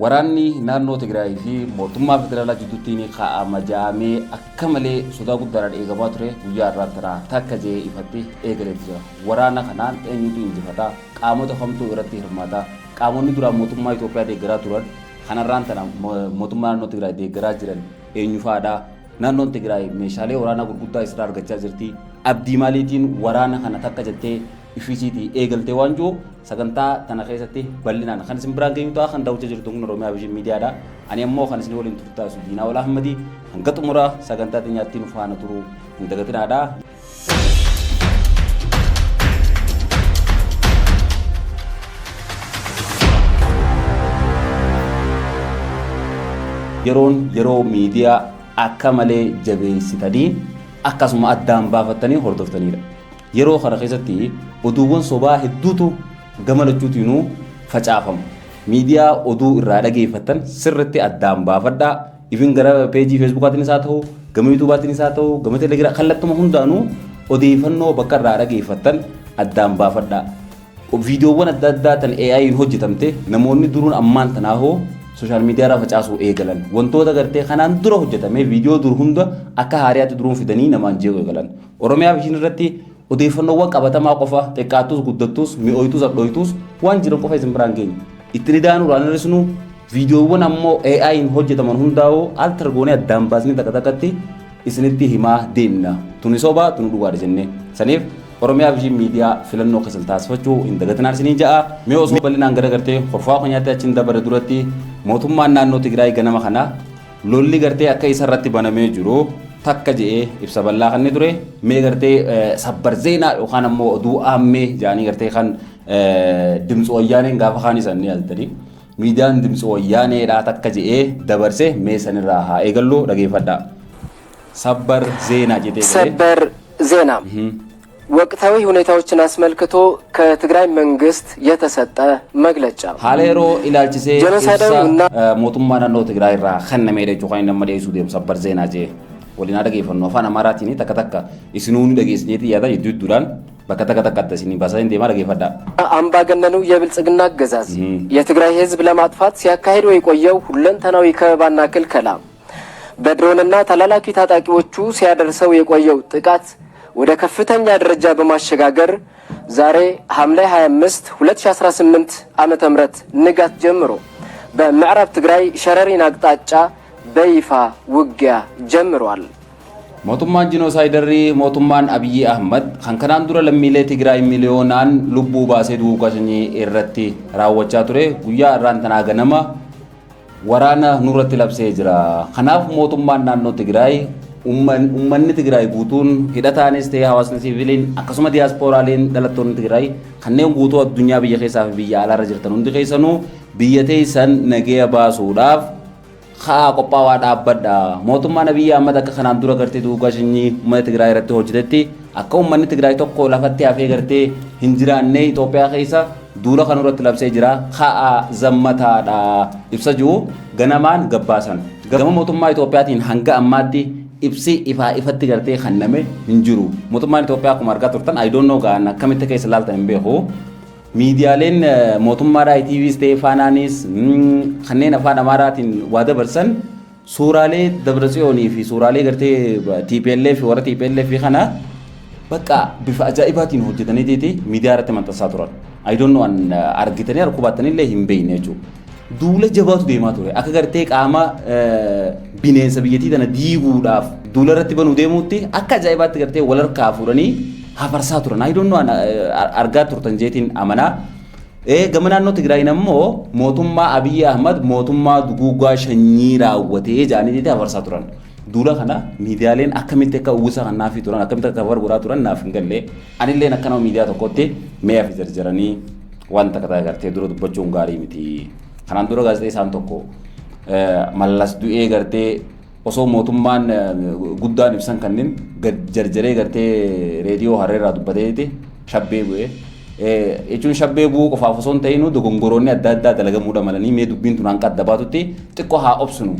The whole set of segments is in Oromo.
Waraanni naannoo Tigraay fi mootummaa federaalaa jidduutti ni kaa'ama ja'amee akka malee sodaa guddaadhaan eegamaa ture guyyaa har'aan tanaa takka ja'ee ifatti eegaleeti jira. Waraana kanaan eenyutu injifata? Qaamota kamtu irratti hirmaata? Qaamonni duraan mootummaa Itoophiyaa deeggaraa turan kan har'aan tana mootummaa naannoo Tigraay deeggaraa jiran eenyufaadha? Naannoon Tigraay meeshaalee waraanaa gurguddaa eessarraa argachaa jirti? Abdii maaliitiin waraana kana takka jettee ifisiitii eegaltee waan jiru sagantaa tana keessatti bal'inaan kan isin biraan geenyu ta'a. Kan daawwachaa jirtu kun Oromiyaa Vision Miidiyaadha. Ani ammoo kan isin waliin turtu taasisu Diinaa Wal Ahmadii. Hanga xumura sagantaa teenyaatti nu faana turuu hin dagatinaadha. Yeroon yeroo miidiyaa akka malee jabeessitanii akkasuma addaan baafattanii hordoftanidha. Yeroo kana keessatti oduuwwan sobaa hedduutu gama lachuutiinuu facaafama. Miidiyaa oduu irraa dhageeffattan sirriitti addaan baafadhaa. Ifin gara peejii Feesbuukaatiinis haa ta'u, gama Yuutuubaatiinis haa ta'u, gama Telegiraam kallattuma hundaanuu odeeffannoo bakka irraa dhageeffattan addaan baafadhaa. Viidiyoowwan adda addaa tan AI'n hojjetamte namoonni duruun ammaan tanaa hoo sooshaal miidiyaa irraa facaasuu eegalan. Wantoota gartee kanaan dura hojjetame viidiyoo dur hunda akka haariyaatti duruun fidanii namaan jeequu eegalan. Oromiyaa Vision irratti odeeffannoowwan qabatamaa qofa xiqqaattus guddattus mi'ooytus hadhooytus waan jiran qofa isin biraan geenya. Itti ni daanuu irraan hir'isnu viidiyoowwan ammoo AI'n hojjetaman hundaa'uu altar goonee addaan baasnee takka takkatti isinitti himaa deemna. Tuni sobaa tuni dhugaadha jennee. Saniif Oromiyaa Vision Miidiyaa filannoo keessan taasifachuu hin dagatinaan isiniin ja'a. Mee osoo bal'inaan gara gartee horfaa keenyaatti achiin dabare duratti mootummaan naannoo Tigraay ganama kana lolli gartee akka isa irratti banamee jiru takka je'ee ibsa bal'aa kan ture. Mee gartee sabbar zeenaa yookaan ammoo oduu aammee jedhanii gartee kan dimtsu wayyaaneen gaafa kaan isaan ni yaadatanii. Miidiyaan dimtsu wayyaaneedhaa takka je'ee dabarse mee sanirraa haa eegallu dhageeffadhaa. Sabbar zeenaa jetee galee. ሰበር ዜና ወቅታዊ ሁኔታዎችን አስመልክቶ ከትግራይ መንግስት የተሰጠ መግለጫ። Haala yeroo ilaalchisee Jenosaayidawwi ibsa humna- mootummaa naannoo Tigraay irraa kennamedha jechuudha kan inni amma dhiyeessuu deemu sabbar zeenaa jee. Waliin haa dhageeffannu afaan Amaaraatiin takka takka isinuu ni dhageessineeti yaada jidduu jidduudhaan bakka takka takka adda isinii baasaa hin deemaa dhageeffadhaa. አምባገነኑ የብልጽግና አገዛዝ የትግራይ ህዝብ ለማጥፋት ሲያካሂደው የቆየው ሁለንተናዊ ከበባና ክልከላ በድሮንና ተላላኪ ታጣቂዎቹ ሲያደርሰው የቆየው ጥቃት ወደ ከፍተኛ ደረጃ በማሸጋገር ዛሬ ሐምሌ 25 2018 ዓመተ ምህረት ንጋት ጀምሮ በምዕራብ ትግራይ ሸረሪን አቅጣጫ በይፋ ውጊያ ጀምሯል። Mootummaan jinosaayidarrii mootummaan Abiyyi Ahmad kan kanaan dura lammiilee Tigraay miliyoonaan lubbuu baasee duugaa sanyii irratti raawwachaa ture guyyaa har'aan tanaa ganama waraana nurratti labsee jira. Kanaaf mootummaan naannoo Tigraay uummanni Tigraay guutuun hidhataanis ta'ee hawaasni siviiliin akkasuma diyaasporaaleen dhalattoonni Tigraay kanneen guutuu addunyaa biyya keessaa fi biyya alaarra jirtan hundi keessanuu biyya teessan nageenya baasuudhaaf haa qophaa'aa dhaabbadha. Mootummaan Abiyyi Ahmad akka kanaan dura gartee duugaa sanyii uummata Tigraay irratti hojjetetti akka uummanni Tigraay tokko lafatti hafee gartee hin jiraanne Itoophiyaa keessa duula kan irratti labsee jira. Haa zammataadha. Ibsa jiru ganamaan gabbaasan. Gama mootummaa Itoophiyaatiin hanga ammaatti ibsi ifaa ifatti gartee kenname hin jiru. Mootummaan Itoophiyaa akkuma argaa turtan I don't know gaan akkamitti keessa ilaaltan hin beeku. Miidiyaaleen mootummaadhaa ITVs ta'ee Faanaanis kanneen afaan Amaaraatiin waa dabarsan suuraalee Dabratsiyoonii fi suuraalee gartee TPLF warra TPLF kana bakka bifa ajaa'ibaatiin hojjetaniitiiti miidiyaa irratti maxxansaa turan. I don't know an argitanii arguu baattanillee hin beekne jechuudha. Duula jabaatu deemaa ture. Akka gartee qaama bineensa biyyattii tana diiguudhaaf duula irratti banuu deemuutti akka ajaa'ibaatti gartee wal harkaa fuudhanii hafarsaa turan. I don't know an argaa turtan jeetiin amanaa. Gama naannoo Tigraayin ammoo mootummaa Abiyyi Ahmad mootummaa duguugaa sanyii raawwatee jedhanii hafarsaa turan. Duula kana miidiyaaleen akkamitti akka uwwisa kan naafii turan akkamitti akka kafar godhaa turan naaf hin galle. Anilleen akkanama miidiyaa tokkotti mi'a fi jarjaranii wanta akka gartee dura dubbachuun gaarii miti. Kanaan dura gaazexeessaan tokko Mallas du'ee gartee osoo mootummaan guddaan ibsan kanneen jarjaree gartee reediyoo harreerraa dubbateeti shabbee bu'ee. Jechuun shabbee bu'uu qofaaf osoo hin ta'in dogongoroonni adda addaa dalagamuudha malanii mee dubbiin tun hanqa adda baatutti xiqqoo haa obsinu.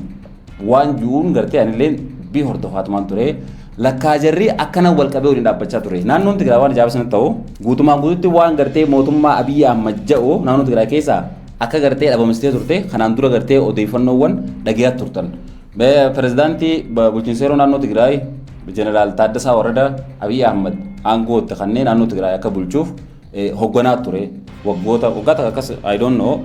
Waan jiruun gartee anillee dubbii hordofaatumaan ture. Lakkaa jarri akkana wal qabee waliin dhaabbachaa ture. Naannoon Tigraay waan ajaa'iba sanatti ta'u guutumaan guututti waan gartee mootummaa Abiyyi Ahmad jedhu naannoo Tigraay keessaa Akka gartee dhabamsitee turte kanaan dura gartee odeeffannoowwan dhagayaa turtan. Pirezidaantii bulchiinsa yeroo naannoo Tigraay Jeneraal Taaddasaa Warrada Abiy Ahmad aangootti kanneen naannoo Tigraay akka bulchuuf hoogganaa ture waggoota waggaa takka akkas, I don't know.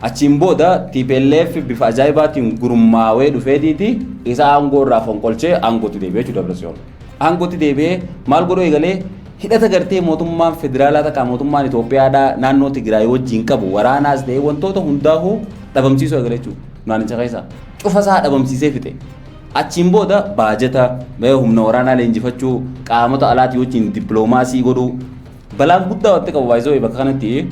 Achiin booda TPLF bifa ajaa'ibaatiin gurmaawee dhufeetiiti isa aangoo irraa fonqolchee aangootti deebi'ee jechuudha Dabratsiyoon. Aangootti deebi'ee maal godhuu eegalee? Hidhata gartee mootummaan federaalaa takka mootummaan Itoophiyaadhaa naannoo Tigraay wajjin qabu, waraanaas ta'ee wantoota hundaa'uu dhabamsiisuu eegale jechuudha. Naannicha keessa cufa isaa dhabamsiisee fixe. Achiin booda baajata, humna waraanaa leenjifachuu, qaamota alaatii wajjin dippiloomaasii godhuu, balaan guddaa walitti qabu baay'isoo bakka kanatti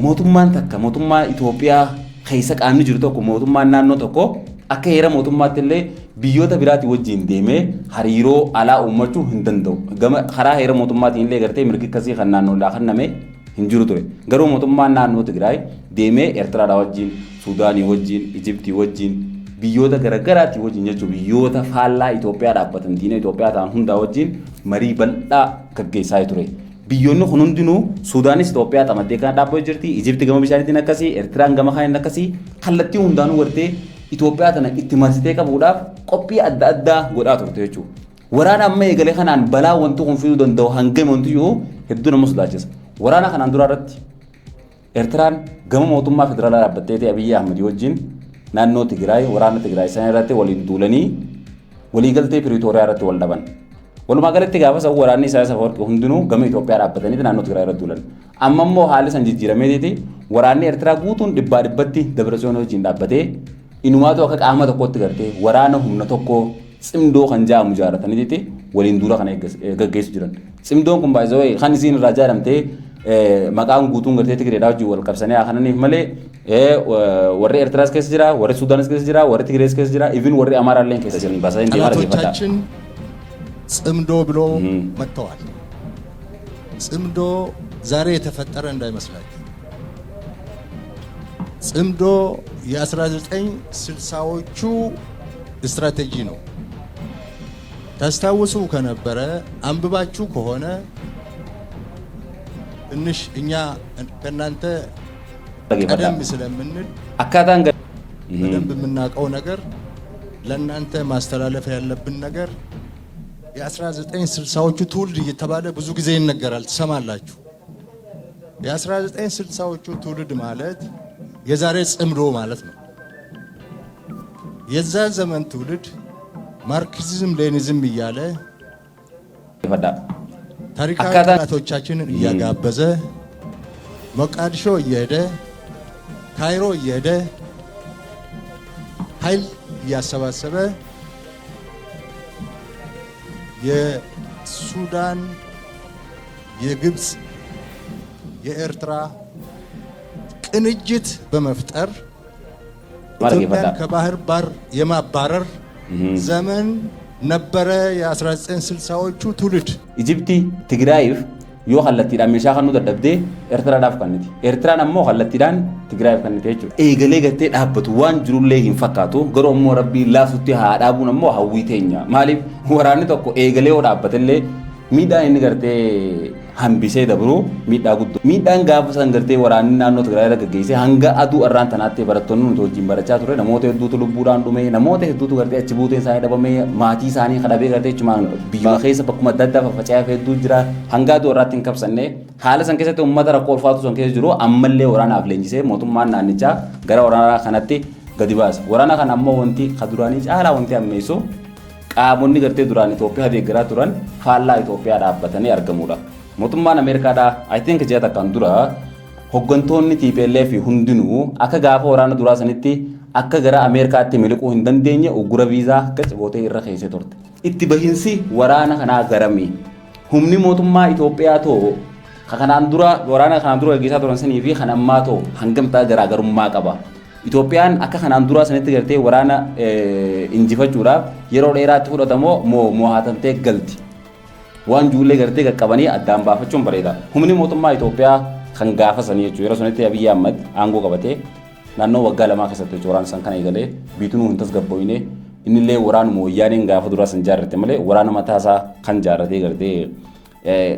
mootummaan takka, mootummaa Itoophiyaa keessa qaamni jiru tokko, mootummaan naannoo tokko akka heera mootummaatti illee biyyoota biraatii wajjin deemee hariiroo alaa uummachuu hin danda'u. Gama karaa heera mootummaatiin illee gartee mirgi akkasii kan naannoodhaa kenname hin jiru ture. Garuu mootummaan naannoo Tigraay deemee Eertiraadhaa wajjin, Suudaanii wajjin, Ijiptii wajjin, biyyoota garaagaraatii wajjin jechuun biyyoota faallaa Itoophiyaa dhaabbatan, diina Itoophiyaa ta'an hundaa wajjin marii bal'aa gaggeessaa ture. Biyyoonni kun hundinuu, Suudaanis Itoophiyaa xamaddee kan dhaabbatu jirti, Ijipti gama bishaaniitiin akkasii, Eertiraan gama kaaniin akkasii, kallattii hundaanuu gartee Itoophiyaa tana itti marsitee qabuudhaaf qophii adda addaa godhaa turte jechuudha. Waraana amma eegalee kanaan balaa wanti kun fiduu danda'u hangam wanti jiru hedduu nama sodaachisa. Waraana kanaan dura irratti Eertiraan gama mootummaa federaalaa dhaabbattee Abiyyi Ahmad wajjin naannoo Tigraay, waraana Tigraay sana irratti waliin duulanii waliigaltee Piriitooriyaa irratti wal dhaban. Walumaa galatti gaafa san waraanni Isaayyaas Afwerqii hundinuu gama Itoophiyaa dhaabbatanii naannoo Tigraay irratti duulan. Amma immoo haalli san jijjiirameetiiti waraanni Eertiraa guutuun dhibbaa dhibbatti Dabratsiyoon wajjin dhaabbatee, inumaatu akka qaama tokkotti gartee waraana humna tokkoo Tsimdoo kan jedhamu ijaarataniiti waliin duula kana gaggeessu jiran. Tsimdoon kun baay'ee kan isiin irraa ijaaramtee maqaan guutuun gartee Tigreedhaa wajjin wal qabsanii haa kananiif malee warri Eertiraas keessa jira, warri Suudaanis keessa jira, warri Tigrees keessa jira, even warri Amaaraallee keessa jiran baasanii deemaa dhaggeeffadhaa. ጠላቶቻችን ጽምዶ ብሎ መጥተዋል። ጽምዶ ዛሬ የተፈጠረ እንዳይመስላችሁ። ጽምዶ የ1960ዎቹ ስትራቴጂ ነው። ታስታውሱ ከነበረ፣ አንብባችሁ ከሆነ፣ ትንሽ እኛ ከእናንተ ቀደም ስለምንል Akkaataan በደንብ የምናውቀው ነገር፣ ለእናንተ ማስተላለፍ ያለብን ነገር፣ የ1960ዎቹ ትውልድ እየተባለ ብዙ ጊዜ ይነገራል፣ ትሰማላችሁ። የ1960ዎቹ ትውልድ ማለት የዛሬ ጽምዶ ማለት ነው። የዛ ዘመን ትውልድ ማርክሲዝም ሌኒዝም እያለ Fadhaa. ታሪካዊ ጠላቶቻችንን እያጋበዘ፣ ሞቃዲሾ እየሄደ፣ ካይሮ እየሄደ ኃይል እያሰባሰበ፣ የሱዳን፣ የግብፅ፣ የኤርትራ ቅንጅት በመፍጠር ኢትዮጵያን ከባህር በር የማባረር ዘመን ነበረ የ1960ዎቹ ትውልድ። Ijipti Tigraayiif yoo kallattiidhaan meeshaa kennuu dadhabdee Eertiraadhaaf kenniti. Eertiraan ammoo kallattiidhaan Tigraayiif kenniti jechuudha. Eegalee gartee dhaabbatu waan jirullee hin fakkaatu. Garuu ammoo Rabbiin laaftutti haa dhaabuun ammoo hawwii teenya. Maaliif, waraanni tokko eegalee yoo dhaabbatellee miidhaan inni gartee hambisee dabru miidhaa guddoo. Miidhaan gaafa san gartee waraanni naannoo Tigraay irra gaggeessee hanga aduu arraan tanaatti barattoonni nuti wajjin barachaa ture namoota hedduutu lubbuudhaan dhume, namoota hedduutu gartee achi buuteen isaanii dhabame, maatii isaanii kadhabee gartee achumaan biyyuma keessa bakkuma adda addaa faffaca'ee hedduu jira. Hanga aduu arraatti hin qabsanne. Haala san keessatti uummata rakkoo ulfaatu san keessa jiru ammallee waraanaaf leenjisee mootummaan naannichaa gara waraanaa kanatti gadi baasa. Waraana kana ammoo wanti ka duraanii caalaa wanti ammeessu qaamonni gartee duraan Itoophiyaa deeggaraa turan faallaa Itoophiyaa dhaabbatanii argamudha. Mootummaan Ameerikaadhaa, I think, ji'a takkaan dura hooggantoonni TPLF hundinuu akka gaafa waraana duraa sanitti akka gara Ameerikaatti miliquu hin dandeenye uggura viizaa akka cibootee irra keessee turte. Itti bahinsi waraana kanaa garami? Humni mootummaa Itoophiyaa too kanaan dura waraana kanaan dura gaggeessaa turan sanii fi kan ammaa too hangamtaa garaagarummaa qaba? Itoophiyaan akka kanaan duraa sanitti gartee waraana injifachuudhaaf yeroo dheeraatti fudhatamoo moo mo'atamtee galti? Waan juullee gartee qaqqabanii addaan baafachuun bareeda. Humni mootummaa Itoophiyaa kan gaafa sanii jechuudha. Yeroo sanitti Abiyyi Ahmad aangoo qabatee naannoo waggaa 2 keessatti jechuudha waraana san kana eegalee biitunuu hin tasgabboofne. Innillee waraanuma wayyaaneen gaafa duraa san jaarrate malee waraana mataasaa kan jaarratee gartee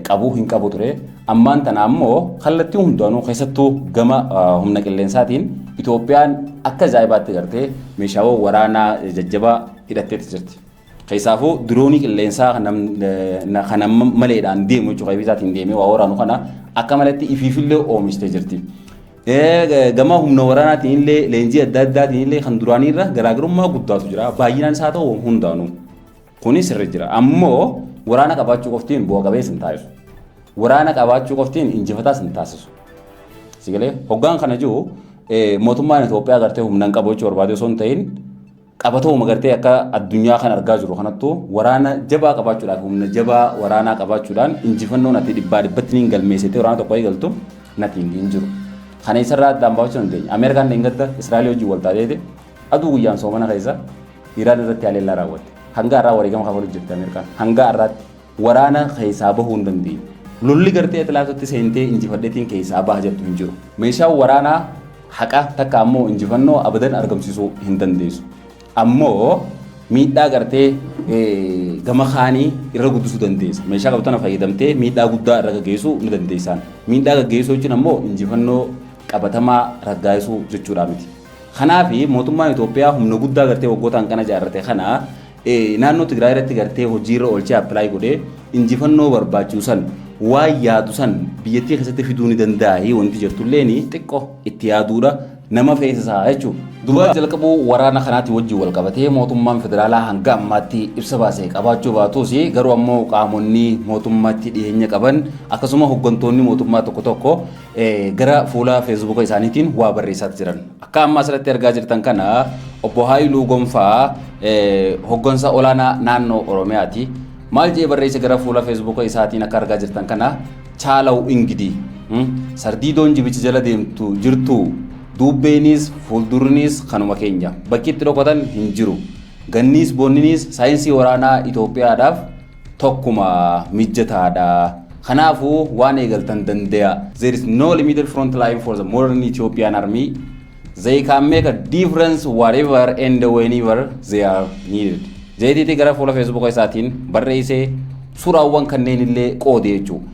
qabu hin qabu ture. Ammaan tana ammoo kallattii hundaanuu, keessattuu gama humna qilleensaatiin, Itoophiyaan akka ajaa'ibaatti gartee meeshaawwan waraanaa jajjabaa hidhatteetti jirti. Keessaafuu diroonii qilleensaa kan nama maleedhaan deemu jechuudha, isaatiin deemee waa waraanu kana akka malatti ifiifillee oomishtee jirti. Gama humna waraanaatiin illee, leenjii adda addaatiin illee kan duraanii irra garaagarummaa guddaatu jira. Baay'inaan isaa ta'u hundaanuu. Kuni sirri jira. Ammoo waraana qabaachuu qoftiin bu'a qabeessa hin taasisu. Waraana qabaachuu qoftiin injifataas hin taasisu. Sigalee hoggaan kana jiru, mootummaan Itoophiyaa gartee humna hin qabu jechuu barbaade osoo hin ta'in, qabatuma gartee akka addunyaa kan argaa jiru kanattu waraana jabaa qabaachuudhaaf, humna jabaa waraanaa qabaachuudhaan injifannoon ati dhibbaa dhibbatti niin galmeessitee waraana tokko eegaltu natti hin jiru. Kana isarraa addaan baafachuu dandeenya. Ameerikaan dheengadda Israa'eel wajjin wal taateeti aduu guyyaan soomana keessa Iraan irratti haleellaa raawwatte. Hanga har'aa wareegama kafaluu jirti Ameerikaan. Hanga har'aatti waraana keessaa bahuu hin dandeenye. Lolli gartee Atilaatootti seentee injifadheetiin keessaa baha jettu hin jiru. Meeshaan waraanaa haqa takka ammoo injifannoo abadan argamsiisuu hin dandeessu. Ammoo miidhaa gartee gama kaanii irra guddisuu dandeessa. Meeshaa qabdu tana fayyadamtee miidhaa guddaa irra gaggeessuu ni dandeessaan. Miidhaa gaggeessuu jechuun ammoo injifannoo qabatamaa raggaasisuu jechuudha miti. Kanaaf mootummaan Itoophiyaa humna guddaa gartee waggoota hanqana ijaarrate kana naannoo Tigraay irratti gartee hojiirra oolchee apply godhee injifannoo barbaachisu san, waan yaadu san biyyattii keessatti fiduu ni danda'a wanti jirtulleen xiqqoo itti yaaduudha nama feesisaa jechuudha. Duba jalqabuu waraana kanaatti wajjin wal qabatee mootummaan federaalaa hanga ammaatti ibsa baasee qabaachuu baatus, garuu ammoo qaamonni mootummaatti dhiyeenya qaban akkasuma hooggantoonni mootummaa tokko tokko gara fuula Feesbuuka isaaniitiin waa barreessaa jiran. Akka amma asirratti argaa jirtan kana, obbo Haayiluu Gonfaa hooggansa olaanaa naannoo Oromiyaati. Maal jedhee barreesse gara fuula Feesbuuka isaatiin? Akka argaa jirtan kana, "ቻለው እንግዲህ sardiidoon jibicha jala deemtu jirtu, duubbeenis fuuldurnis kanuma keenya, bakki itti dhokatan hin jiru, ganniis bonninis saayinsii waraanaa Itoophiyaadhaaf tokkuma mijataadha. Kanaafuu waan eegaltan danda'a. There is no limited front line for the modern Ethiopian army. They can make a difference wherever and whenever they are needed." Zeetiitii gara fuula Feesbuuka isaatiin barreessee suuraawwan kanneen illee qoode jechuudha.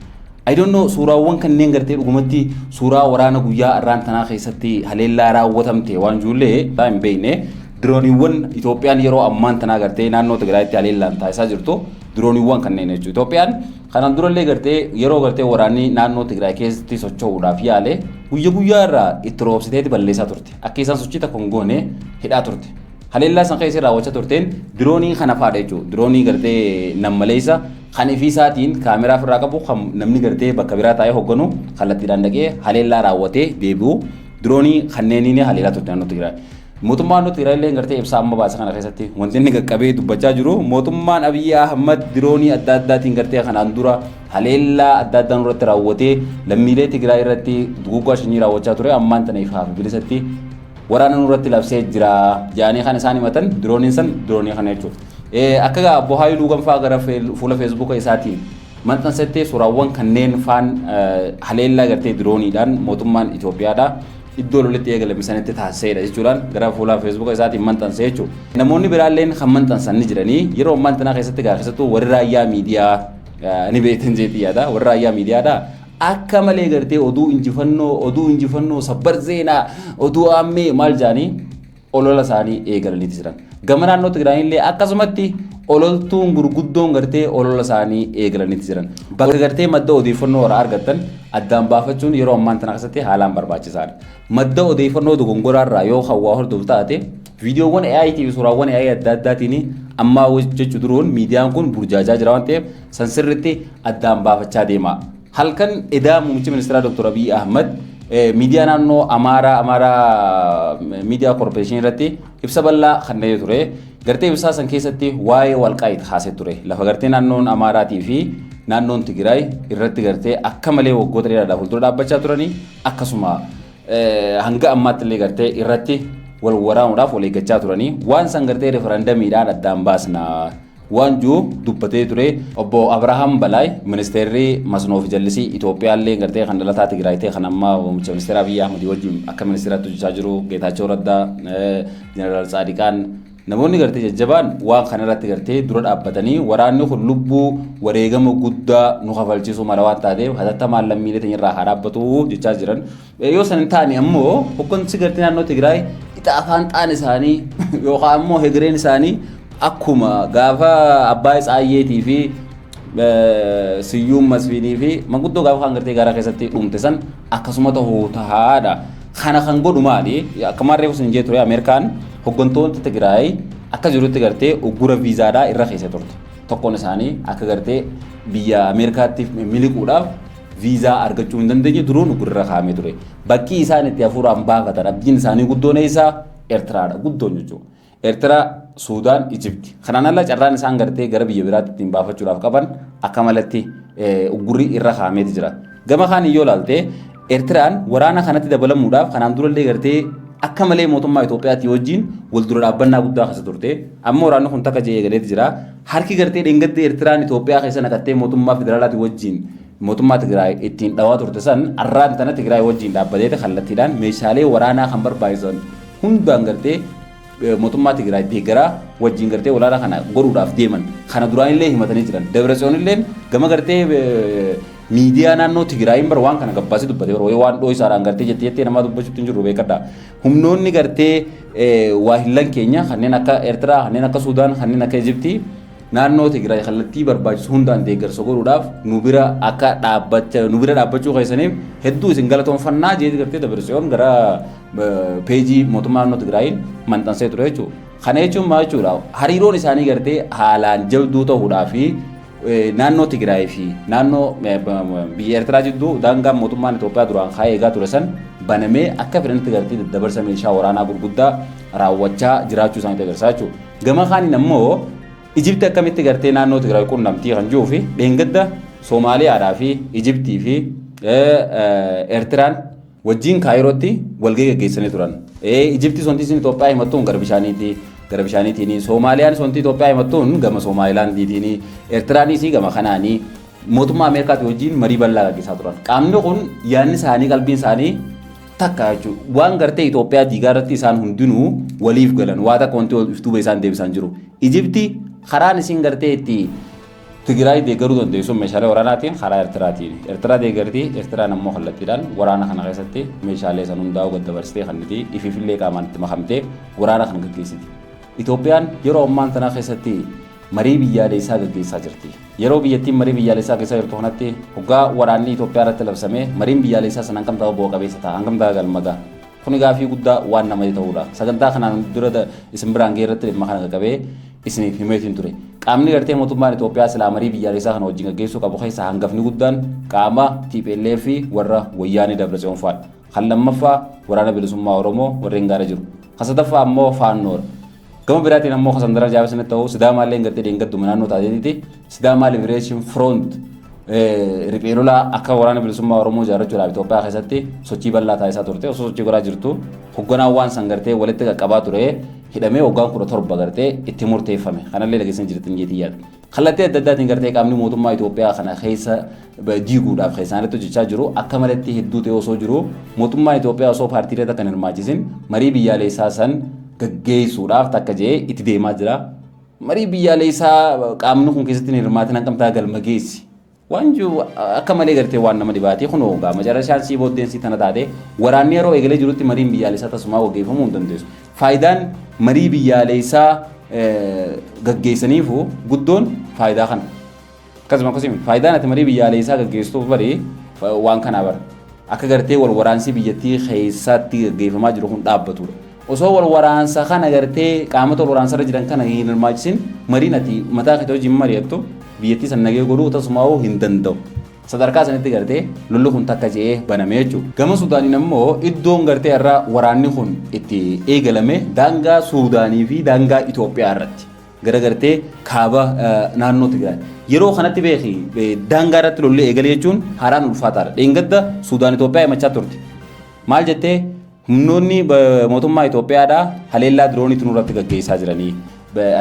I don't know, suuraawwan kanneen gartee dhugumatti suuraa waraana guyyaa har'aan tanaa keessatti haleellaa raawwatamte waan ijoollee hin beekne. Dirooniiwwan Itoophiyaan yeroo ammaan tanaa gartee naannoo Tigraayitti haleellaan taasisaa jirtu dirooniiwwan kanneen jechuudha. Itoophiyaan kanaan durallee gartee yeroo gartee waraanni naannoo Tigraay keessatti socho'uudhaaf yaale guyya guyyaa irraa itti roobsiteeti balleessaa turte. Akka isaan sochii tokko hin goone hidhaa turte. Haleellaa san keessa raawwachaa turteen diroonii kana faadha jechuudha. Diroonii gartee nammaleessa kan ifii isaatiin kaameraa ofirraa qabu, kan namni gartee bakka biraa taa'ee hoogganu, kallattiidhaan dhaqee haleellaa raawwatee deebi'u, diroonii kanneeniin haleellaa turte naannoo Tigraay. Mootummaan naannoo Tigraay illee gartee ibsaa amma baase kana keessatti wanti inni qaqqabee dubbachaa jiru, mootummaan Abiyyi Ahmad diroonii adda addaatiin gartee kanaan dura haleellaa adda addaan irratti raawwatee lammiilee Tigraay irratti duguuggaa sanyii raawwachaa ture, ammaan tana ifaa fi bilisatti waraana nurratti labsee jira jedhanii kan isaan himatan dirooniin san diroonii kana jechuudha. Akka obbo Haayiluu Ganfaa gara fuula Feesbuuka isaatiin maxxansetti, suuraawwan kanneen faan haleellaa gartee dirooniidhaan mootummaan Itoophiyaadha iddoo lolitti eegalame sanitti taasiseedha jechuudhaan gara fuula Feesbuuka isaatiin maxxanse jechuudha. Namoonni biraalleen kan maxxansan ni jiranii. Yeroo ammaan tanaa keessatti gaa keessattuu warri raayyaa miidiyaa ni beektan jeetii yaada, warri raayyaa miidiyaadha. Akka malee gartee oduu injifannoo, oduu injifannoo, ሰበር ዜና, oduu aammee maal jaanii olola isaanii eegalaniiti jiran. Gama naannoo Tigraayillee akkasumatti ololtuun gurguddoon gartee olola isaanii eegalaniiti jiran. Bakka gartee madda odeeffannoo irraa argattan addaan baafachuun yeroo ammaan tana keessatti haalaan barbaachisaadha. Madda odeeffannoo dogongoraa irraa yoo hawaa hordofu taate, viidiyoowwan AI fi suuraawwan AI adda addaatiin ammaa jechuu duruun miidiyaan kun burjaajaa jira waan ta'eef, san sirriitti addaan baafachaa deema. Halkan edaa muummichi ministeeraa Dr. Abiy Ahmad miidiyaa naannoo Amaaraa, Amaaraa Miidiyaa Koorporeeshinii irratti ibsa bal'aa kennee ture. Gartee ibsaa san keessatti waa'ee Walqaayit haasee ture. Lafa gartee naannoon Amaaraatii fi naannoon Tigraay irratti gartee akka malee waggoota dheeraadhaaf fuuldura dhaabbachaa turanii, akkasuma hanga ammaatti illee gartee irratti wal waraanuudhaaf wal eeggachaa turanii, waan san gartee referendamiidhaan addaan baasna waan jiru dubbatee ture. Obbo Abrahaam Balaay, ministeerri masnoo fi jallisii Itoophiyaa illee gartee kan dhalataa Tigraay ta'e, kan amma muummicha ministeera Abiyyi Ahmad wajjin akka ministeeraatti hojjechaa jiru, Geetaachoo Raddaa, Jeneraal Tsaadiqaan Namoonni gartee jajjabaan waan kana irratti gartee dura dhaabbatanii waraanni kun lubbuu wareegama guddaa nu kafalchiisuu mala waan taateef hatattamaan lammiilee teenya irraa haa dhaabbatu jechaa jiran. Yoo san hin taane ammoo hoggansi gartee naannoo Tigraay ixa afaan xaan isaanii yookaan ammoo hegereen isaanii akkuma gaafa Abbaay Tsaayyeetii fi Siyyuum Masfiinii fi manguddoo gaafa kaan gartee gaara keessatti dhumte san akkasuma ta'uu tahaadha. Kana kan godhu maali? Akkuma reefu isin jee ture, Ameerikaan hoggantoota Tigraay akka jirutti gartee uggura viizaadhaa irra keessa turte. Tokkoon isaanii akka gartee biyya Ameerikaatti miliquudhaaf viizaa argachuu hin dandeenye duruun uggura irra kaa'amee ture. Bakki isaan itti hafuuraan baafatan, abdiin isaanii guddoon eessa? Eertiraadha. Guddoon jechuudha. Eertiraa, Suudaan, Ijipti. Kanaan ala carraan isaan gartee gara biyya biraatti ittiin baafachuudhaaf qaban akka malatti uggurri irra kaa'ameeti jira. Gama kaan yoo ilaalte, Eertiraan waraana kanatti dabalamuudhaaf kanaan durallee gartee akka malee mootummaa Itoophiyaatii wajjin wal dura dhaabbannaa guddaa keessa turte. Amma waraanni kun takka jedhee eegaleeti jira. Harki gartee dheengadde Eertiraan Itoophiyaa keessa naqattee mootummaa federaalaatii wajjin mootummaa Tigraay ittiin dhawaa turte san arraan tana Tigraay wajjin dhaabbateeti kallattiidhaan meeshaalee waraanaa kan barbaachisan hundaan gartee mootummaa Tigraay deeggaraa wajjin gartee waraana kana godhuudhaaf deeman. Kana duraanillee himatanii jiran. Dabratsiyoonillee gama gartee miidiyaa naannoo Tigraayin bara waan kana gabbaasee dubbate, yeroo waan dhoo'isaadhaan gartee jettee jettee namaa dubbachuutti hin jirru beekadha. Humnoonni gartee waa hillan keenya kanneen akka Eertiraa, kanneen akka Suudaan, kanneen akka Ijiptii naannoo Tigraay kallattii barbaachisu hundaan deeggarsa godhuudhaaf nu bira akka dhaabbacha nu bira dhaabbachuu keessaniif hedduu isin galatoonfannaa jeeti gartee Dabratsiyoon gara peejii mootummaa naannoo Tigraayin maxxansee ture jechuudha. Kana jechuun maal jechuudha? Hariiroon isaanii gartee haalaan jabduu ta'uudhaa fi naannoo Tigraay fi naannoo biyya Eertiraa jidduu daangaan mootummaan Itoophiyaa duraan kaa'ee eegaa ture san banamee akka fedhanitti gartee daddabarsa meeshaa waraanaa gurguddaa raawwachaa jiraachuu isaaniitti agarsiisa jechuudha. Gama kaaniin ammoo Ijipti akkamitti gartee naannoo Tigraay qunnamtii kan jiruu fi dheengadda Soomaaliyaadhaa fi Ijiptii fi Eertiraan wajjin Kaayirootti walgahii gaggeessanii turan. Ijipti sonti isin Itoophiyaa himattuun gara bishaaniiti. Gara bishaaniitiin, Soomaaliyaan sonti Itoophiyaa himattuun gama Somaalilaandiitiin, Eertiraanis gama kanaanii mootummaa Ameerikaatii wajjin marii bal'aa gaggeessaa turan. Qaamni kun yaadni isaanii, qalbiin isaanii takka jechuudha. Waan gartee Itoophiyaa diigaa irratti isaan hundinuu waliif galan, waa takka wanti iftuuba isaan deebisan jiru. Ijipti karaan isin gartee itti Tigraay deeggaruu dandeessu meeshaalee waraanaatiin karaa Eertiraatiin. Eertiraa deeggarti, Eertiraan ammoo kallattiidhaan waraana kana keessatti meeshaalee san hundaa'uu gad dabarsitee kanniti ifiifillee qaamaan itti makamtee waraana kana gaggeessiti. Itoophiyaan yeroo ammaan tanaa keessatti marii biyyaalessaa gaggeessaa jirti. Yeroo biyyattiin marii biyyaalessaa gaggeessaa jirtu kanatti hoggaa waraanni Itoophiyaa irratti labsame, mariin biyyaalessaa san hangam ta'a bu'a qabeessa ta'a, hangam ta'a galma ga'a? Kuni gaafii guddaa waan namatti ta'udha. Sagantaa kanaan dura isin biraan ga'e irratti dhimma kana qaqqabee isiniif himeetiin ture. Qaamni gartee mootummaan Itoophiyaa silaa marii biyyaalessaa kana wajjin gaggeessuu qabu keessaa hangafni guddaan qaama TPLF fi warra Wayyaanee Dabratsiyoon fa'aadha. Kan lammaffaa Waraana Bilisummaa Oromoo warreen gaara jiru. Kan sadaffaa ammoo Faannoodha. Gama biraatiin ammoo kan sandaran jaaba sanatti ta'u Sidaamaallee gartee dheengadduma naannoo taateetiiti. Sidaamaa Liberation Front riphee lolaa akka Waraana Bilisummaa Oromoo ijaarrachuudhaaf Itoophiyaa keessatti sochii bal'aa taasisaa turte. Osoo sochii godhaa jirtu hogganaan waan san gartee walitti qaqqabaa ture hidhamee waggaan 17 gartee itti murteeffame. Kanallee dhageessan jirtin jeetii yaada. Kallattii adda addaatiin gartee qaamni mootummaa Itoophiyaa kana keessa diiguudhaaf keessaan irratti hojjechaa jiru akka malatti hedduu ta'e osoo jiru, mootummaan Itoophiyaa osoo paartiilee takka hin hirmaachisin marii biyyaalessaa san gaggeessuudhaaf takka jedhee itti deemaa jira. Marii biyyaalessaa qaamni kun keessatti hin hirmaatin hangam ta'a galma geessi? Waan jiru akka malee gartee waan nama dhibaatee kunoo gaa macarashaan sii booddeen sii tana taate, waraanni yeroo eegalee jirutti mariin biyyaalessaa tasumaa gaggeeffamuu hin dandeessu. Faayidaan marii biyyaalessaa gaggeessaniifu guddoon faayidaa kana. Akkasuma faayidaan ati marii biyyaalessaa gaggeessuuf bari waan kanaa bara. Akka gartee wal waraansii biyyattii keessatti gaggeeffamaa jiru kun dhaabbatudha. Osoo wal waraansa kana gartee qaamota wal waraansarra jiran kana hin hirmaachisin, mariin ati mataa keetii wajjin mari'attu biyyattii san nagee godhuu tasumaa hin danda'u. Sadarkaa sanitti gartee lolli kun takka je'ee baname jechuudha. Gama Suudaaniin ammoo iddoon gartee irraa waraanni kun itti eegalame daangaa Suudaanii fi daangaa Itoophiyaa irratti. Gara gartee kaaba naannoo Tigraay. Yeroo kanatti beeki, daangaa irratti lolli eegale jechuun haaraan ulfaataadha. Dheengadda Suudaan Itoophiyaa himachaa turte. Maal jettee? Humnoonni mootummaa Itoophiyaadhaa haleellaa dirooniitu nurratti gaggeessaa jiranii.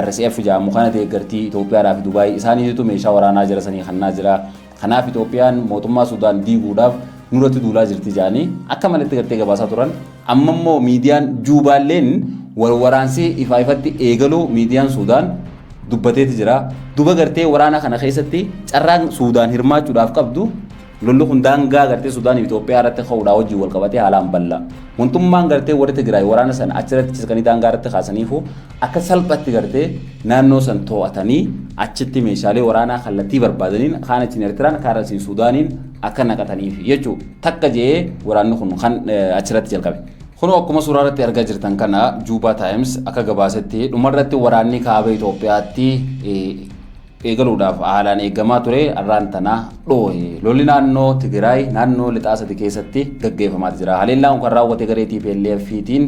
RSF jedhamu kana deeggartii Itoophiyaadhaa fi Dubaay isaaniitu meeshaa waraanaa jira sanii kannaa jira. Kanaaf Itoophiyaan mootummaa Sudaan diiguudhaaf nurratti duulaa jirti jedhanii akka malatti gartee gabaasaa turan. Amma immoo miidiyaan Juubaalleen Wal waraansi ifaa ifatti eegaluu miidiyaan Suudaan dubbateeti jira. Duba gartee waraana kana keessatti carraan Suudaan hirmaachuudhaaf qabdu lolli kun daangaa gartee Suudaan fi Itoophiyaa irratti ka'uudhaa wajjin wal qabatee haalaan bal'aa. Wantummaan gartee warri Tigraay waraana sana achirratti ciskanii daangaa irratti kaasaniifu akka salphatti gartee naannoo san to'atanii achitti meeshaalee waraanaa kallattii barbaadaniin kaan achiin Eertiraan kaan achiin Suudaaniin akka naqataniif jechuudha. Takka jee waraanni kun kan achirratti jalqabe. Kunoo akkuma suuraa irratti argaa jirtan kana Juba Times akka gabaasetti dhumarratti waraanni kaaba Itoophiyaatti eegaluudhaaf haalaan eegamaa ture har'aan tana dhoohe. Lolli naannoo Tigraay naannoo lixaa sadi keessatti gaggeeffamaa jira. Haleellaan kun kan raawwate garee TPLFtiin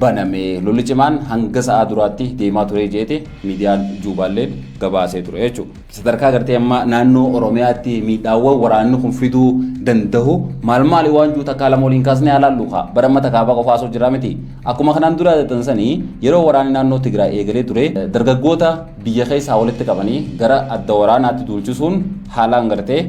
baname. Lolli cimaan hanga sa'aa duraatti deemaa ture jeete miidiyaan Juubaalleen gabaasee ture jechuudha. Sadarkaa gartee amma naannoo Oromiyaatti miidhaawwan waraanni kun fiduu danda'u maal maali waan jiru takkaa lama waliin kaasnee haa laallu kaa bara amma takaabaa qofaa osoo jira miti. Akkuma kanaan dura yaadatan sanii yeroo waraanni naannoo Tigraay eegalee ture dargaggoota biyya keessaa walitti qabanii gara adda waraanaatti duulchisuun haalaan gartee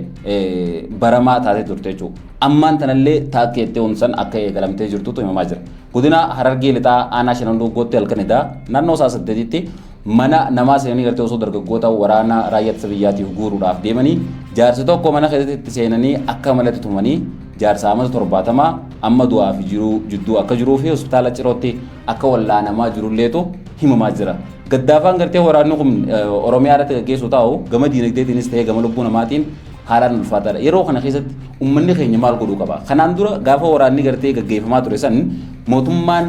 baramaa taatee turte jechuudha. Ammaan tanallee taakkeettee hunsan akka eegalamtee jirtutu himamaa jira. Godina Harargee Lixaa aanaa Shanan Dhuuggootti halkan edaa naannoo sa'a 8tti mana namaa seenanii gartee osoo dargaggoota waraana raayyaa ittisa biyyaatiif guuruudhaaf deemanii jaarsi tokko mana keessatti itti seenanii akka malatti tumanii jaarsa amata 70 amma du'aa fi jiruu jidduu akka jiruu fi hospitaala Cirootti akka wallaanamaa jirulleetu himamaa jira. Gaddaafaan gartee waraanni kun Oromiyaa irratti gaggeessuu taa'u gama diinagdeetiinis ta'ee gama lubbuu namaatiin haalaan ulfaataadha. Yeroo kana keessatti uummanni keenya maal godhuu qaba? Kanaan dura gaafa waraanni gartee gaggeeffamaa ture san mootummaan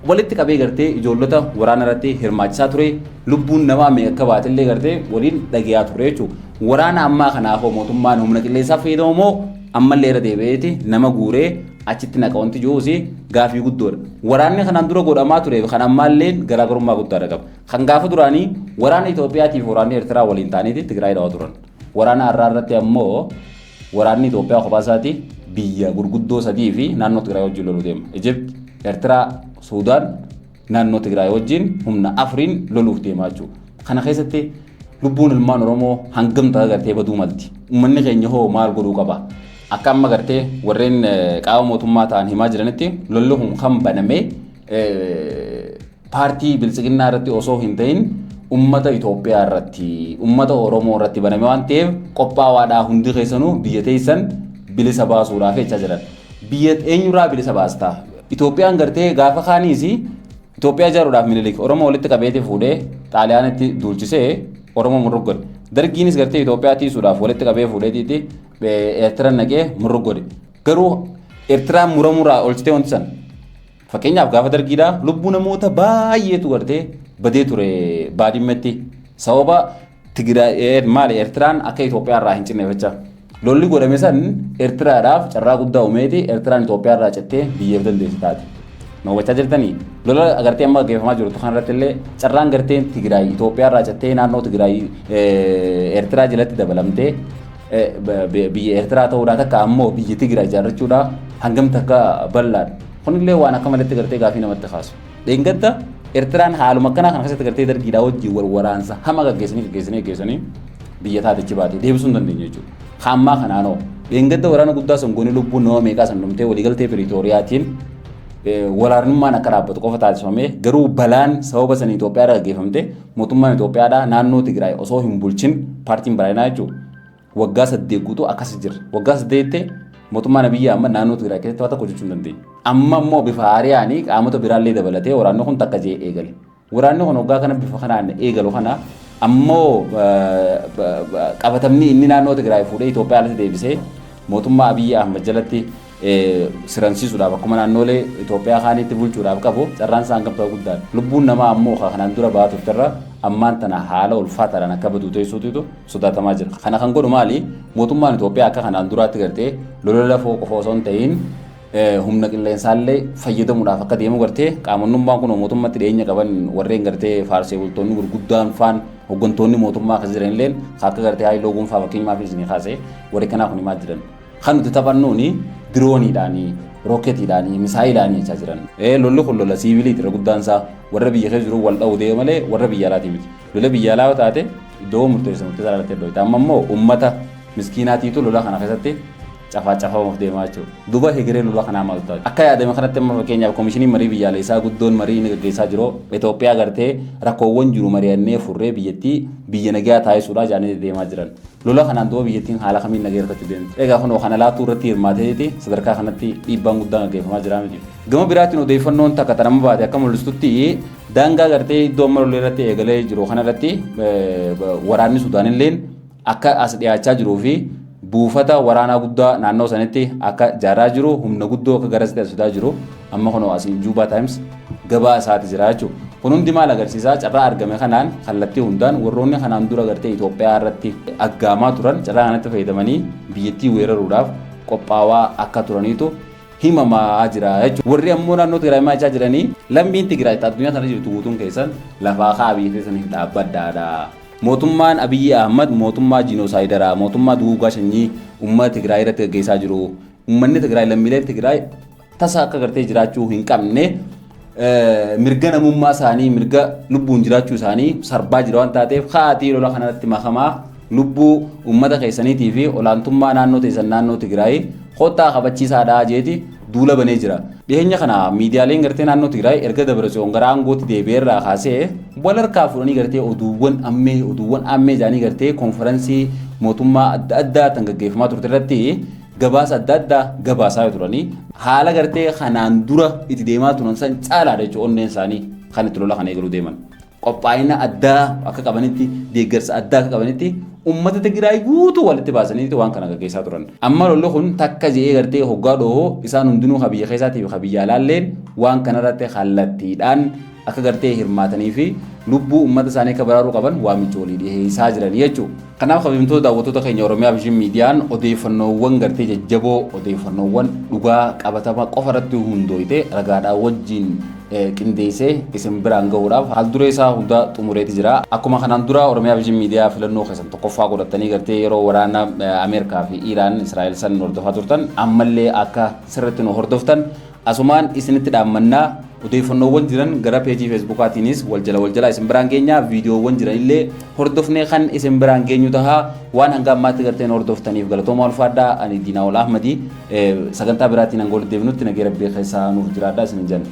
walitti qabee gartee ijoollota waraana irratti hirmaachisaa ture. Lubbuun namaa meeqa akka baatellee gartee waliin dhagayaa ture jechuudha. Waraana ammaa kanaafoo mootummaan humna qilleensaa fayyadamu moo ammallee irra deebi'eeti nama guuree achitti naqa wanti jiruus gaafii guddoodha. Waraanni kanaan dura godhamaa turee fi kan ammaallee garaagarummaa guddaadha qaba. Kan gaafa duraanii waraana Itoophiyaatiif waraanni Eertiraa waliin ta'aniiti Tigraay dhawaa turan. Waraana har'aa irratti ammoo waraanni Itoophiyaa kophaa isaati biyya gurguddoo sadii fi naannoo Tigraay wajjin loluu deema. Ijipt, Eertiraa, Suudaan naannoo Tigraay wajjin humna afuriin loluuf deemaa jechuudha. Kana keessatti lubbuun ilmaan Oromoo hangam ta'a gartee baduu malti. Uummanni keenya hoo maal godhuu qaba? Akka amma gartee warreen qaama mootummaa ta'an himaa jiranitti lolli kun kan baname paartii biltsiginnaa irratti osoo hin ta'in ummata Itoophiyaa irratti, ummata Oromoo irratti baname waan ta'eef qophaawaadhaa hundi keessanuu biyya teessan bilisa baasuudhaaf jechaa jiran. Biyya eenyurraa bilisa baasta? Itoophiyaan gartee gaafa kaaniis Itoophiyaa ijaaruudhaaf Minilik Oromoo walitti qabeeti fuudhee Xaaliyaanitti duulchisee Oromoo murruk godhe. Dargiinis gartee Itoophiyaa tiisuudhaaf walitti qabee fuudheetiiti Eertira naqee murruk godhe. Garuu Eertiraan muramurraa olchitee wanti san. Fakkeenyaaf gaafa dargiidhaa lubbuu namoota baay'eetu gartee badee ture Baadimmetti. Sababa Tigraay maali Eertiraan akka Itoophiyaa irraa hin cinneef jecha. Lolli godhame san Eertiraadhaaf carraa guddaa uumeeti Eertiraan Itoophiyaa irraa cittee biyyeef dandeessi taate. Na hubachaa jirtanii? Lola agartee amma gaggeeffamaa jirtu kanarratti illee carraan gartee Tigraay Itoophiyaa irraa cittee naannoo Tigraay Eertiraa jalatti dabalamtee biyya Eertiraa ta'uudhaa takka ammoo biyya Tigraay ijaarrachuudhaa hangam takka bal'aadha. Kunillee waan akka malatti gartee gaafii namatti kaasu. Dheengadda Eertiraan haaluma akkanaa kana keessatti gartee dargiidhaa wajjin wal waraansa hama gaggeessanii gaggeessanii gaggeessanii biyya taatichi baatee deebisuu hin dandeenye jechuudha. Hammaa kanaanoo dheengadda waraana guddaa san goonee lubbuun nama meeqaa san dhumtee waliigaltee Piriitooriyaatiin waraanummaan akka dhaabbatu qofa taasifamee garuu balaan sababa sanii Itoophiyaadhaa gaggeeffamte mootummaan Itoophiyaadhaa naannoo Tigraay osoo hin bulchin paartiin badhaadhinaa jechuudha. Waggaa 8 guutuu akkas jira. Waggaa 8tti mootummaan Abiyyi Ahmad naannoo Tigraay keessatti waa tokko hojjechuu hin dandeenye. Amma immoo bifa haariyaanii qaamota biraallee dabalatee waraanni kun takka jee eegale. Waraanni kun waggaa kana bifa kanaan eegalu kana ammoo qabatamni inni naannoo Tigraay fuudhee Itoophiyaa alatti deebisee mootummaa Abiyyi Ahmad jalatti siransiisuudhaaf akkuma naannoolee Itoophiyaa kaaniitti bulchuudhaaf qabu carraan isaa hangam ta'u guddaadha. Lubbuun namaa ammoo kanaan dura ba'aa turterra ammaan tana haala ulfaataadhaan akka badu teessuutu sodaatamaa jira. Kana kan godhu maali? Mootummaan Itoophiyaa akka kanaan duraatti gartee lola lafoo qofa osoo hin ta'in humna qilleensaallee fayyadamuudhaaf akka deemu gartee qaamonnummaan kun mootummatti dhiyeenya qaban warreen gartee faarsee bultoonni gurguddaan faan hooggantoonni mootummaa akka jiran illeen akka gartee Haayiloo Gonfaa fakkeenyaaf isinii kaasee warri kanaa kun himaa jiran. Kan nuti taphannuuni dirooniidhaanii, rooketiidhaanii, misaayilaanii jechaa jiran. Lolli kun lola siiviliiti irra guddaan isaa warra biyya keessa jiru wal dha'uu deema malee warra biyya alaatii miti. Lola biyya alaa yoo taate iddoo murteessa murteessaa irratti dhoyita. Amma immoo uummata miskiinaatiitu lola kana keessatti cafaacafamuuf deemaa jechuudha. Duba hegeree lola kanaa maaltu ta'a? Akka yaadame kanatti amma fakkeenyaaf Komishiniin Marii Biyyaalessaa guddoon marii inni gaggeessaa jiru Itoophiyaa gartee rakkoowwan jiru mari'annee furree biyyattii biyya nagayaa taasisuudha jedhanii deemaa jiran. Lola kanaan duuba biyyattiin haala kamiin nagaya argachuu deemti? Egaa kunoo kana laatuu irratti hirmaateeti sadarkaa kanatti dhiibbaan guddaan gaggeeffamaa jira miti. Gama biraatiin odeeffannoon takka tan amma baate akka mul'istutti daangaa gartee iddoo amma lolli irratti eegalee jiru kanarratti waraanni Sudaanilleen akka as dhiyaachaa jiruu fi buufata waraanaa guddaa naannoo sanitti akka jaaraa jiru humna guddoo akka garasitti as fidaa jiru amma kunoo asiin Juba Times gabaa isaati jira jechuudha. Kun hundi maal agarsiisaa? Carraa argame kanaan kallattii hundaan warroonni kanaan dura gartee Itoophiyaa irratti aggaamaa turan carraa kanatti fayyadamanii biyyattii weeraruudhaaf qophaawaa akka turaniitu himamaa jira jechuudha. Warri ammoo naannoo Tigraay maal jechaa jiranii lammiin Tigraay addunyaa tana jirtu guutuun keessan lafaa ka'aa biyya keessaniif dhaabbadhaadha. Mootummaan Abiyyi Ahmad mootummaa jiinoosaayidaraa, mootummaa duguuggaa sanyii uummata Tigraay irratti gaggeessaa jiru. Uummanni Tigraay lammiileen Tigraay tasa akka gartee jiraachuu hin qabne mirga namummaa isaanii mirga lubbuun jiraachuu isaanii sarbaa jira waan taateef ka'aatii lola kanarratti makamaa lubbuu uummata keessaniitii fi olaantummaa naannoo teessan naannoo Tigraay kottaa kabachiisaadhaa jeeti duula banee jira. Dhiyeenya kana miidiyaaleen gartee naannoo Tigraay erga Dabratsiyoon gara aangootti deebi'eerraa kaasee wal harkaa fuudhanii gartee oduuwwan ammee oduuwwan ammee jedhanii gartee konferansii mootummaa adda addaa tan gaggeeffamaa turte irratti gabaasa adda addaa gabaasaa turanii haala gartee kanaan dura itti deemaa turan san caalaadha jechuudha onneen isaanii kan itti lola kana eegaluu deeman. Qophaa'ina addaa akka qabanitti deeggarsa addaa akka qabanitti uummata Tigraay guutuu walitti baasanii waan kana gaggeessaa turan. Amma lolli kun takka je'ee gartee hoggaa dhoohoo isaan hundinuu ka biyya keessaatii fi ka biyya alaalleen waan kanarratti kallattiidhaan akka gartee hirmaatanii fi lubbuu uummata isaanii akka baraaruu qaban waamicha walii dhiheessaa jiran jechuudha. Kanaaf kabajamtoota daawwattoota keenya Oromiyaa Vision Miidiyaan odeeffannoowwan gartee jajjaboo odeeffannoowwan dhugaa qabatama qofa irratti hundooyte ragaadhaan wajjin qindeessee isin biraan gahuudhaaf haal duree isaa hunda xumureeti jira. Akkuma kanaan dura Oromiyaa Vision Miidiyaa filannoo keessan tokkoffaa godhatanii gartee yeroo waraana Ameerikaa fi Iiraan Israa'el san hordofaa turtan ammallee akka sirriitti nu hordoftan asumaan isinitti dhaammannaa. Odeeffannoowwan jiran gara peejii Feesbuukaatiinis wal jala wal jala isin biraan geenya. Viidiyoowwan jiran illee hordofnee kan isin biraan geenyu taha. Waan hanga ammaatti garteen hordoftaniif galatoomaa, ulfaadhaa. Ani Diinaa Ol Ahmadii sagantaa biraatiin hanga walitti deebinutti nagee rabbii keessaa nuuf jiraadhaa isin jenna.